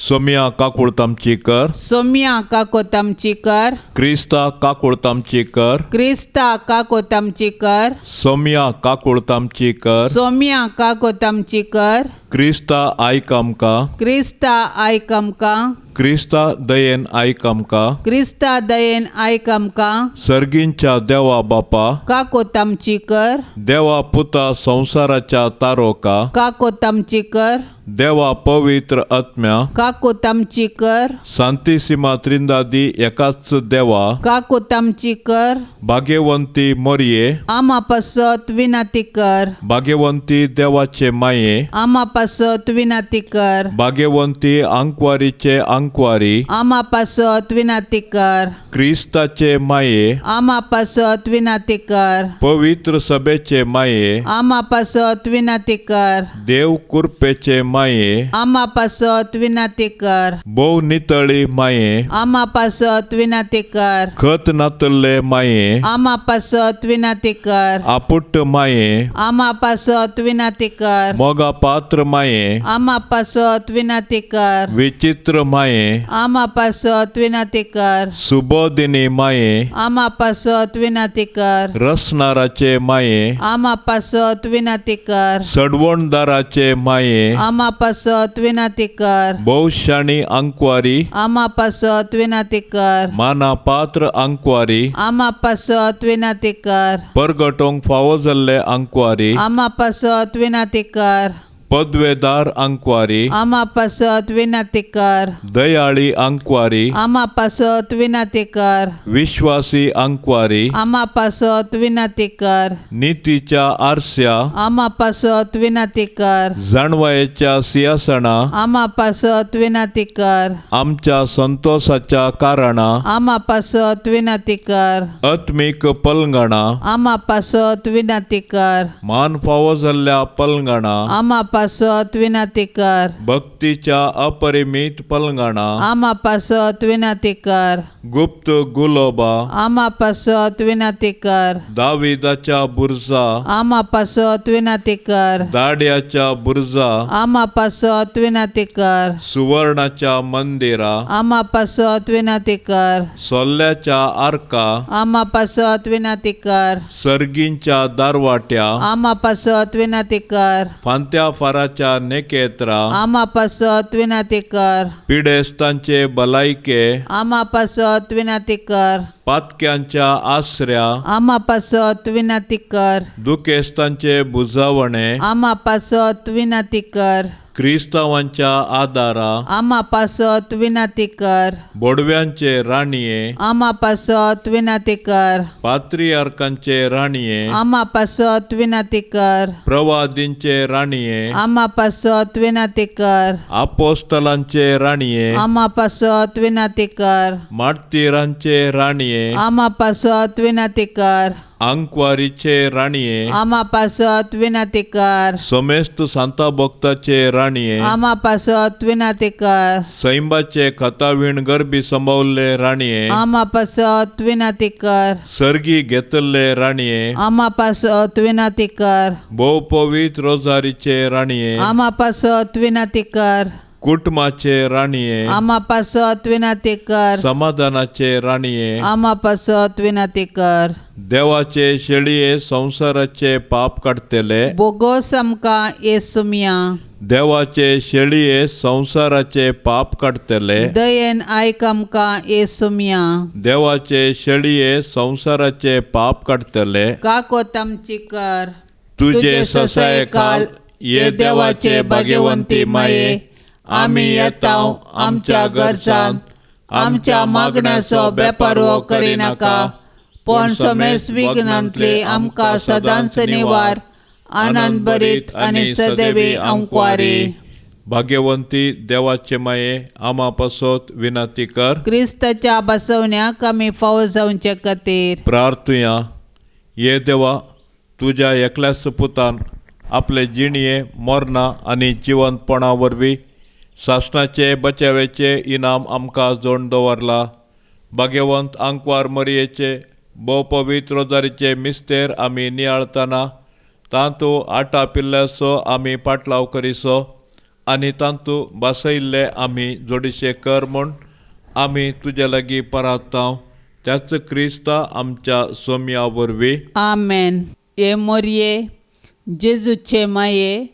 सोम्या काकुळतामची कर. सोम्या काकोतामची कर. क्रिस्ता काकुळतामची कर. क्रिस्ता काकोतामची कर. सोम्या काकुळतामची कर. सोम्या काकोतामची कर. क्रिस्ता आयक आमकां. क्रिस्ता आयक आमकां. क्रिस्ता दयेन आयक आमकां. क्रिस्ता दयेन आयक आमकां. सर्गींच्या देवा बापा, काकोतामची कर. देवा पुता संवसाराच्या तारोका, काकोतामची कर. देवा पवित्र आत्म्या, काकोतामची कर. सांतिसिमा त्रिंदादी एकाच देवा, काकोतामची कर. भाग्यवंती मोरये, आमा पासत विनंती कर. भाग्यवंती देवाचे माये, आमा पासत विनंती कर. भाग्यवंती आंकवारीचे आंकवारी, आमा पासत विनंती कर. क्रिस्ताचे माये, आमा पासत विनंती कर. पवित्र सभेचे माये, आमा पासत विनंती कर. देव कुरपेचे माये, आमा पासत विनंती कर. भोव नितळी माये, आमा पासत विनंती कर. खत नातल्ले माये, आमा पासत विनंती कर. आपुट्ट माये, आमा पासत विनंती कर. मोगा पात्र माये, आमा पासत विनंती कर. विचित्र माये, आमा पासत विनंती कर. सुबोधिनी माये, आमा पासत विनंती कर. रसनाराचे माये, आमा पासत विनंती कर. सडवणदाराचे माये, आमा पासत विनंती कर. भोवशाणी आंकवारी, आमा पासत विनंती कर. माना पात्र आंकवारी, आमा पासत विनंती कर. परगटोंक फावो जाल्ले आंकवारी, आमा पासत विनंती कर. पदवेदार आंकवारी, आमा पासत विनंती कर. दयाळी आंकवारी, आमा पासत विनंती कर. विश्वासी आंकवारी, आमा पासत विनंती कर. नितीच्या आरस्या, आमा पासत विनंती कर. जाणवायेच्या सिंहासना, आमा पासत विनंती कर. आमच्या संतोसाच्या कारणा, आमा पासत विनंती कर. आत्मीक पलंगणा, आमा पासत विनंती कर. मान फावो जाल्ल्या पलंगणा, आमा पासत विनंती कर. भक्तीच्या अपरिमीत पलंगणा, आमा पासत विनंती कर. गुप्त गुलोबा, आमा पासत विनंती कर. दाविदाच्या बुरजा, आमा पासत विनंती कर. दाड्याच्या बुरजा, आमा पासत विनंती कर. सुवर्णाच्या मंदिरा, आमा पासत विनंती कर. सोल्ल्याच्या आर्का, आमा पासत विनंती कर. सर्गींच्या दारवाट्या, आमा पासत विनंती कर. फांत्या फाराच्या नेकेत्रा, आमा पासत विनंती कर. पिडेस्तांचे भलायके, आमा पासत विनंती कर. पातक्यांच्या आसऱ्या, आमा पासत विनंती कर. दुखेस्तांचे बुजावणे, आमा पासत विनंती कर. क्रिस्तांवांच्या आदारा, आमा पासत विनंती कर. बोडव्यांचे राणये, आमा पासत विनंती कर. पात्रियार्कांचे राणये, आमा पासत विनंती कर. प्रवादींचे राणये, आमा पासत विनंती कर. आपोस्तलांचे राणये, आमा पासत विनंती कर. मार्तीरांचे राणये, आमा पासत विनंती कर. आंकवारीचे राणये, आमा पासत विनंती कर. समेस्त सांता भक्ताचे राणये, आमा पासत विनंती कर. सैंबाचे खतावीण गरबी संभवल्ले राणये, आमा पासत विनंती कर. सर्गी घेतल्ले राणये, आमा पासत विनंती कर. भोव पवित्र रोजारीचे राणये, आमा पासत विनंती कर. कुटुंबाचे राणये, आमा पासत विनंती कर. समाधानाचे राणये, आमा पासत विनंती कर. देवाचे शेळये संवसाराचे पाप काडटले, बोगोस आमकां येसुमिया. देवाचे शेळये संवसाराचे पाप काडटले, दयेन आयक आमकां येसुमिया. देवाचे शेळये संवसाराचे पाप काडटले, काकोत आमची कर. तुजे ससायकाल ये देवाचे भाग्यवंती माये, आमी येता आमच्या गरजांत, आमच्या मागण्याचो बेपारवो करिनाका, पूण समेस विघ्नांतली आमकां सदांच निवार. आनंद भरीत आनी सदैवी अंकवारी. भाग्यवंती देवाचे माये, आमा पासत विनंती कर. क्रिस्ताच्या बसवण्याक आमी फावो जावचे खातीर प्रार्थुया. ये देवा, तुज्या एकल्याच पुतान आपले जिणये मरणां आनी जिवंतपणा वरवीं सासणाचे बचाव्याचे इनाम आमकां जोडून दवरला. भाग्यवंत आंकवार मरयेचे भोव पवित्र रोजारीचे मिस्तेर आमी नियाळतना तांतू आटा पिल्ल्याचो आमी पाटलाव करिसो आनी तांतू बसयल्ले आमी जोडीशे कर म्हूण आमी तुजे लागीं परातांव, त्याच क्रिस्ता आमच्या सोम्या वरवीं. आमेन. हे मोरये जेजूचे माये,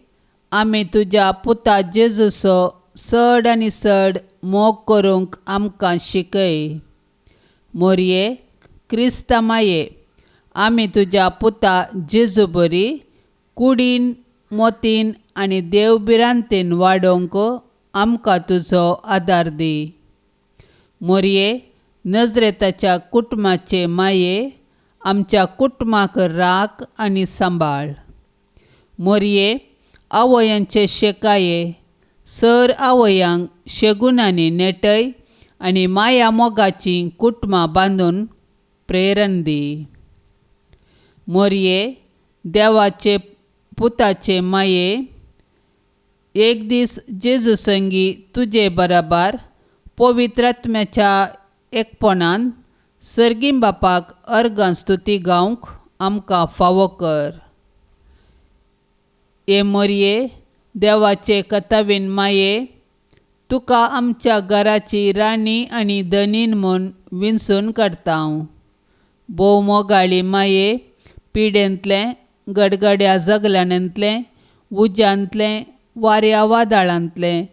आमी तुज्या पुता जेजूचो चड आनी चड मोग करूंक आमकां शिकय. मोरये क्रिस्ता माये, आमी तुज्या पुता जेजू बरी कुडीन मोतीन आनी देव भिरांतीन वाडोवंक आमकां तुजो आदार दी. मोरये नजरेताच्या कुटुंबाचे माये, आमच्या कुटुंबाक राख आनी सांबाळ. मोरये आवयांचे शेकाये, सर आवयांक शेगुणांनी नेटय आनी माया मोगाची कुटुंबां बांदून प्रेरण दी. मोरये देवाचे पुताचे माये, एक दीस जेजू संगी तुजे बराबर पवित्र आत्म्याच्या एकपणान सर्गीं बापाक अर्गां स्तुती गावंक आमकां फावो कर. हे मोरये देवाचे कथावीन माये, तुका आमच्या घराची राणी आनी धनीन म्हूण विंचून काडटा. भोव मोगाळी माये, पिडेंतलें गडगड्या जगल्यानांतलें उज्यांतलें वाऱ्या वादळांतलें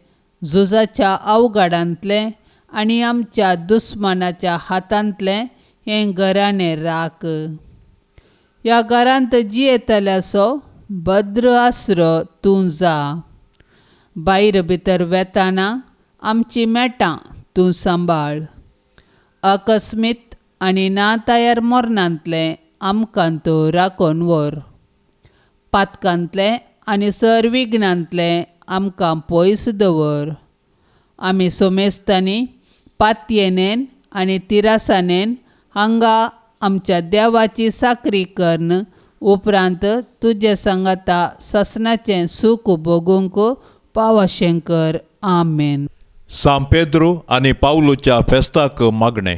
झुजाच्या अवघडांतलें आनी आमच्या दुस्मानाच्या हातांतलें हें घराणें राख. ह्या घरांत जियेतल्याचो भद्र आसरो तूं जा. भायर भितर वेताना आमची मेटां तूं सांबाळ. अकस्मीत आनी ना तयार मरणांतलें आमकां तूं राखून व्हर. पातकांतलें आनी सर विघ्नांतलें आमकां पयस दवर. आमी सोमेस्तांनी पातयेनेन आनी तिरासानेन हांगा आमच्या देवाची साकरी करून उपरांत तुजे सांगाता सासणाचें सूख भोगूंक पावाशें कर. आमेन. सांत पेद्रू आनी पावलूच्या फेस्ताक मागणें.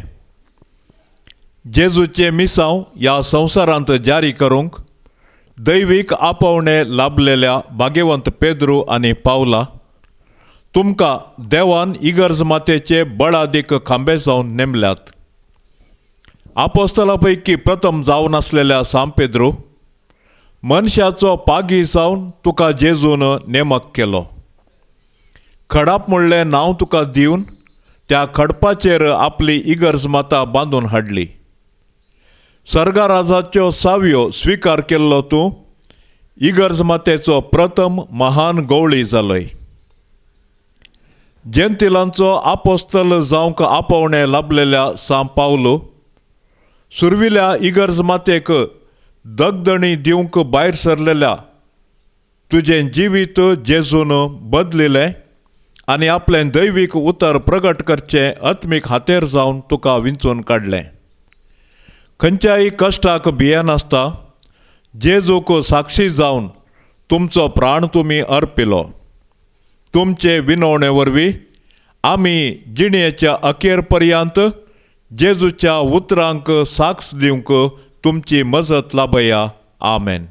जेजूचें मिसांव ह्या संवसारांत जारी करूंक दैवीक आपोवणें लाभलेल्या भाग्यवंत पेद्रू आनी पावला, तुमकां देवान इगर्ज मातेचे बळादीक खांबे जावन नेमल्यात. आपोस्तला पैकी प्रथम जावन आसलेल्या सांत पेद्रू, मनशाचो पागी जावन तुका जेजून नेमक केलो. खडाप म्हणलें नांव तुका दिवन त्या खडपाचेर आपली इगर्ज माता बांदून हाडली. सर्गराजाच्यो सावयो स्विकार केल्लो तूं इगर्ज मातेचो प्रथम महान गवळी जालोय. जेंतिलांचो आपोस्तल जावंक आपोवणें लाभलेल्या सांत पावलू, सुरविल्या इगर्ज मातेक दगदणी दिवंक भायर सरलेल्या तुजें जिवीत जेजून बदलिलें आनी आपलें दैवीक उतर प्रगट करचें आत्मीक हातेर जावन तुका विंचून काडलें. खंयच्याय कश्टाक भियेनासता जेजूक साक्षी जावन तुमचो प्राण तुमी अर्पिलो. तुमचे विनवणे वरवीं आमी जिणेच्या अखेर पर्यंत जेजूच्या उतरांक साक्ष दिवंक तुमची मजत लाभया. आमेन.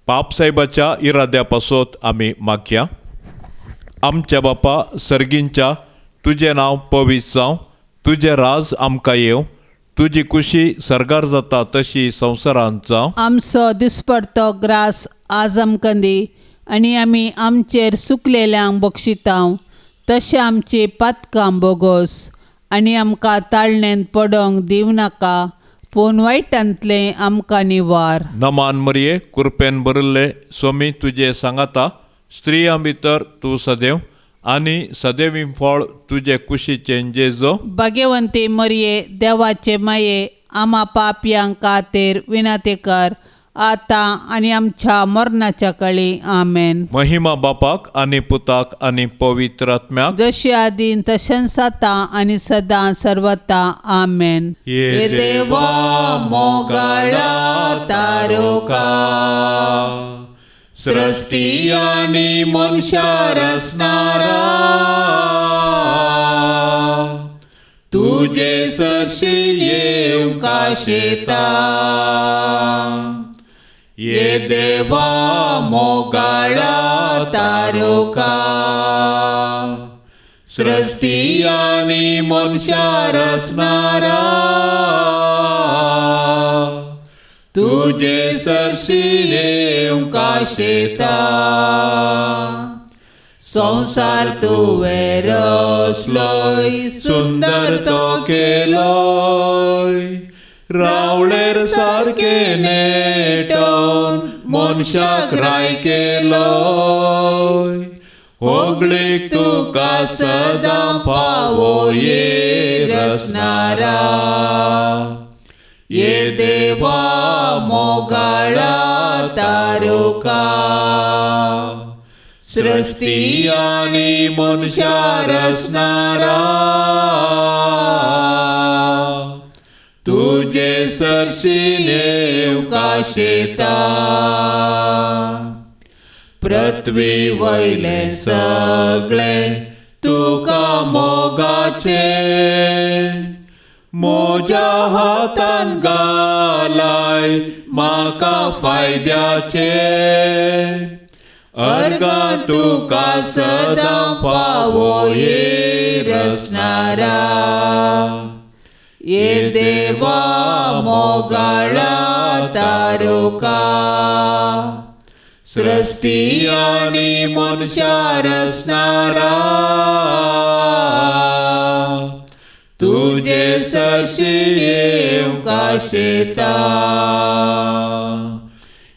पापसाहेबाच्या इराद्या पासत आमी मागया. आमच्या बापा सर्गींच्या, तुजें नांव पवित्र जावं, तुजें राज आमकां येवं, तुजी कुशी सर्गार जाता तशी संवसारांत जावं. आमचो दिसपडतो ग्रास आज आमकां दी आनी आमी आमचेर सुकलेल्यांक बक्षितांव तशें आमची पातकां बोगोस आनी आमकां ताळणेंत पडोंक दिवं नाका पूण वायटांतलें आमकां निवार. नमान मरये, कुरपेन भरिल्ले, स्वामी तुजे सांगाता, स्त्रियां भितर तूं सदैव आनी सदैवी फळ तुजे कुशीचें जेजो. भाग्यवंती मरये, देवाचे माये, आमा पापयांक खातीर विनंती कर आतां आनी आमच्या मरणाच्या कळी. आमेन. महिमा बापाक आनी पुताक आनी पवित्र आत्म्याक, जशी आदीन तशेंच आतां आनी सदां सर्वता. आमेन. ये देवा मोगाळा तारुका, सृष्टी आनी मनशा रचणारा, तुजे सरशी येवंक शेता. ये देवा मोगाळा तारुका, सृष्टी आनी मनशा रचणारा, तुजे सरशी येवंक शेता. संवसार तुवें रचलोय, सुंदर तो केलोय, रावळेर सारकें नेटोवन मनशाक राय केलोय. होगळीक तुका सदां फावो ये रचणारा, ये देवा मोगाळा तारुका, सृष्टी आनी मनशा रचणारा, तुजे सरशी येवंक शेता. पृथ्वी वयलें सगळें तुका मोगाचें, म्हज्या हातान घालाय म्हाका फायद्याचें, अर्गां तुका सदां फावो ये रचणारा, ये देवा मोगाळा तारुका, सृष्टी आनी मनशा रचणारा, तुजे सरशी येवंक शेता.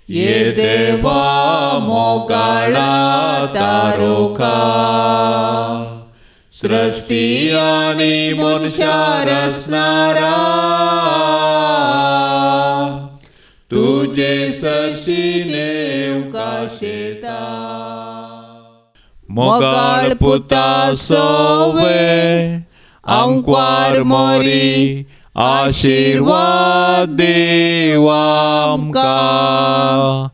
ये देवा मोगाळा तारुका, सृष्टी आनी मनशा रचणारा, तुजे सरशी येवंक शेता. मोगाळ पुता सोवे आंकवार मोरी, आशिर्वाद देव आमकां.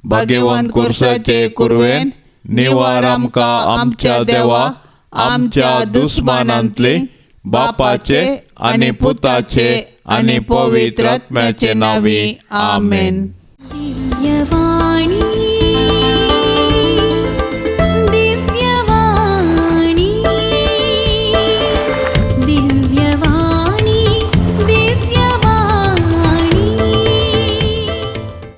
भाग्यवंत कुर्साचे कुरवेन निवार आमकां आमच्या देवा, आमच्या दुस्मानांतले, बापाचे आनी पुताचे आनी पवित्र आत्म्याचे नांवी. आमेन. दिव्यवाणी.